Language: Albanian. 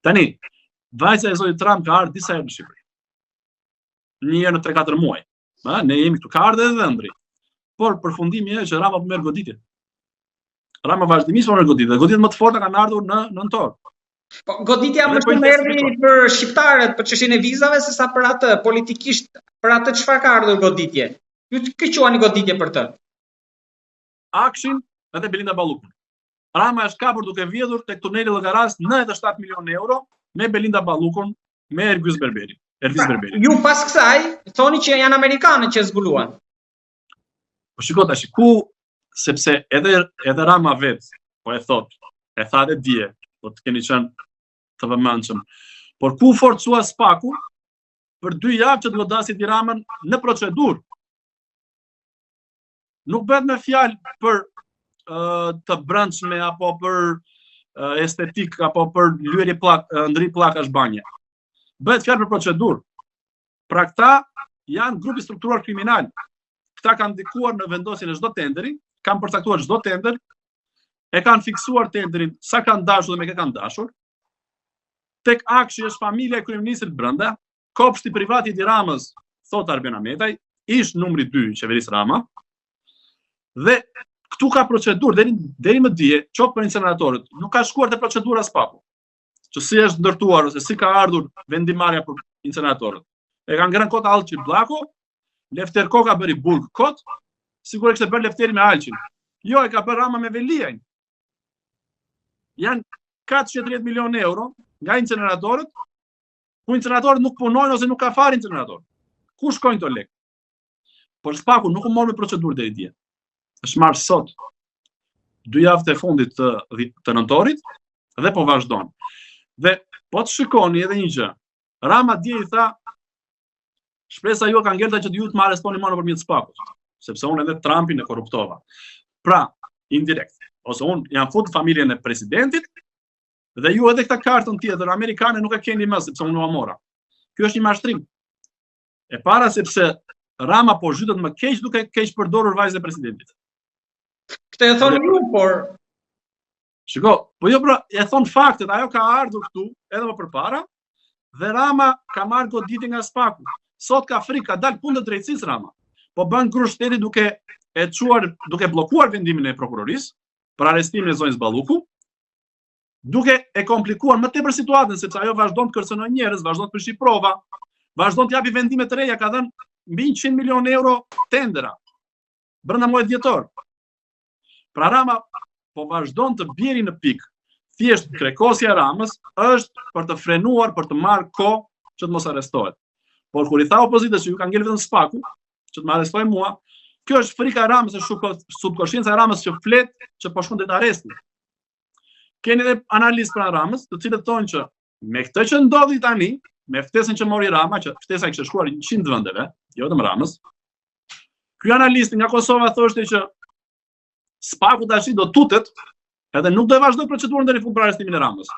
Tani, vajza e zotit Trump ka ardhur disa herë në Shqipëri. Një herë në 3-4 muaj. Ë, ne jemi këtu, ka ardhur edhe dhëndri. Por përfundimi është që Rama po merr goditje. Rama vazhdimisht po merr goditje. Dhe goditjet më të forta kanë ardhur në nëntor. Po goditja më po shumë erdhi për shqiptarët për çështjen e vizave se sa për atë politikisht, për atë çfarë ka ardhur goditje. Ju kë quani goditje për të? AKSHI-n edhe Belinda Ballukun. Rama është kapur duke vjedhur tek tuneli i Llogarasë 97 milionë euro me Belinda Ballukun, me Ergys Berberi. Ervis pra, Berberi. Ju pas kësaj thoni që janë amerikanët që zbuluan. Po shiko tash ku sepse edhe edhe Rama vet po e thot, e tha edhe dje, po të keni qenë të vëmendshëm. Por ku forcua SPAK-u për dy javë që të godasë Edi Ramën në procedurë. Nuk bëhet me fjalë për uh, të brendshme apo për uh, estetik apo për lyerje pllak, ndërrim pllakash banje. Bëhet fjalë për procedurë. Pra këta janë grup i strukturuar kriminal. Këta kanë ndikuar në vendosjen e çdo tenderi, kanë përcaktuar çdo tender, e kanë fiksuar tenderin sa kanë dashur dhe me kë kanë dashur. Tek AKSHI është familja e kryeministrit brenda, kopshti privat i Edi Ramës, thot Arben Ahmetaj, ish numri 2 i qeverisë Rama. Dhe këtu ka procedurë deri deri më dje, qoftë për inceneratorët, nuk ka shkuar te procedura SPAK-u. Që si është ndërtuar ose si ka ardhur vendimmarrja për inceneratorët. E kanë ngrënë kot Alqi Bllako, Lefter Koka bëri burg kot, sikur e kishte bërë Lefteri me Alqin. Jo, e ka bërë Rama me Veliajn. Janë 430 milionë euro nga inceneratorët, ku inceneratorët nuk punojnë ose nuk ka fare incenerator. Ku shkojnë këto lekë? Por SPAK-u nuk u mor me procedurë deri dje. Është marrë sot, dy javët e fundit të, të nëntorit, dhe po vazhdon. Dhe po të shikoni edhe një gjë. Rama dje i tha, shpresa juaj ka ngelur që ju të më arrestoni mua nëpërmjet SPAK-ut, sepse unë edhe Trumpin e korruptova. Pra, indirekt, ose unë jam fut në familjen e presidentit, dhe ju edhe këtë kartën tjetër amerikane nuk e keni më, sepse unë ua mora. Ky është një mashtrim. E para sepse Rama po zhytet më keq duke keqpërdorur vajzën e presidentit. Këtë e thoni ju, por Shiko, po jo pra, e thon faktet, ajo ka ardhur këtu edhe më përpara dhe Rama ka marrë goditje nga SPAK-u. Sot ka frikë, ka dalë kundër drejtësisë Rama. Po bën grusht shteti duke e çuar, duke bllokuar vendimin e prokurorisë për arrestimin e zonjës Balluku, duke e komplikuar më tepër situatën sepse ajo vazhdon të kërcënojë njerëz, vazhdon të prishë prova, vazhdon të japi vendime të reja, ka dhënë mbi 100 milionë euro tendera brenda muajit dhjetor. Pra Rama po vazhdon të bjeri në pikë. Thjesht krekosja e Ramës është për të frenuar, për të marrë kohë që të mos arrestohet. Por kur i tha opozitës që ju ka ngelur vetëm SPAK-u, që të më arrestojë mua, kjo është frika e Ramës, është subkonscienca e Ramës që flet që po shkon drejt arrestit. Keni edhe analistë pranë Ramës, të cilët thonë që me këtë që ndodhi tani, me ftesën që mori Rama, që ftesa i kishte shkuar 100 vendeve, jo vetëm Ramës. Ky analist nga Kosova thoshte që SPAK-u tash do tutet, edhe nuk do e vazhdojë procedurën deri në fund për arrestimin e Ramës.